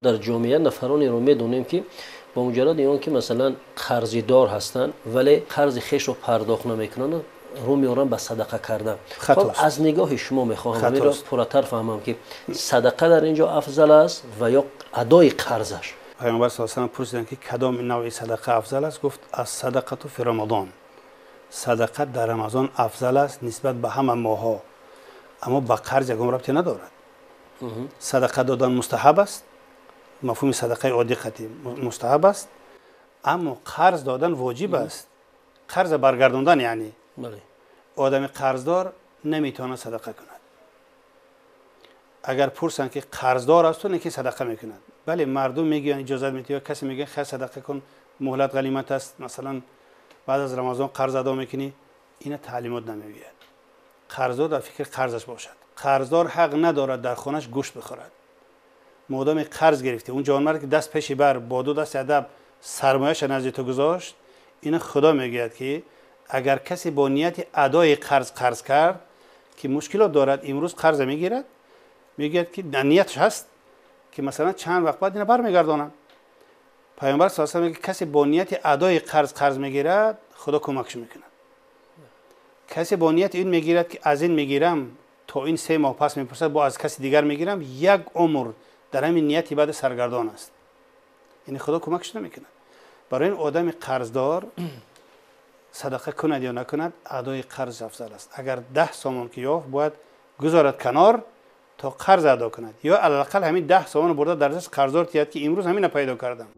Дар ҷомеа нафаронеро медонем, ки бо муҷарради он ки масалан қарзидор ҳастанд, вале қарзи хешро пардохт намекунанд, рӯ меоранд ба садақа кардан. Хоб, аз нигоҳи шумо мехоҳам ҳаминро пурратар фаҳмам, ки садақа дар ин ҷо афзал аст ва ё адои қарзаш? Паёмбар саллаллоҳу алайҳи васаллам пурсиданд, ки кадом навъи садақа афзал аст. Гуфт: الصدقة في رمضان. Садақа дар Рамазон афзал аст нисбат ба ҳама моҳҳо, аммо ба қарз ягон рабте надорад. Садақа додан мустаҳаб аст, мафҳуми садақаи оддӣ қатӣ мустаҳаб аст, аммо қарз додан воҷиб аст, қарза баргардондан. Яъне одами қарздор наметавонад садақа кунад. Агар пурсанд, ки қарздор асту, лекин садақа мекунад, бале, мардум мегӯянд, иҷозат медиҳанд, касе мегӯяд: «Хай, садақа кун, муҳлат ғанимат аст, масалан, баъд аз Рамазон қарз адо мекунӣ». Ина таълимот намегӯяд. Қарздор дар фикри қарзаш бошад. Қарздор ҳақ надорад дар хонаш гӯшт бихӯрад, модоме қарз гирифтӣ. Он ҷавонмард, ки даст пеши бар бо ду дасти адаб сармояша назди ту гузошт, ина Худо мегӯяд, ки агар касе бо нияти адои қарз қарз кард, ки мушкилот дорад, имрӯз қарза мегирад, мегӯяд, ки нияташ ҳаст, ки масалан чанд вақт баъд ина бармегардонам. Паёмбар с мегӯяд: касе бо нияти адои қарз қарз мегирад, Худо кӯмакш мекунад. Касе бо нияти ин мегирад, ки аз ин мегирам, то ин 3 моҳ пас мепурсад, бо аз каси дигар мегирам, як умр дар ҳамин нияти баъд саргардон аст, яъне Худо кӯмакш намекунад. Барои ин одами қарздор садақа кунад ё накунад, адои қарз афзал аст. Агар 10 сомон ки ёфт, бояд гузорад канор, то қарз адо кунад, ё алалақал ҳамин 10 сомонро бурда дар даст қарздор тиҳад, ки имрӯз ҳамина пайдо кардам.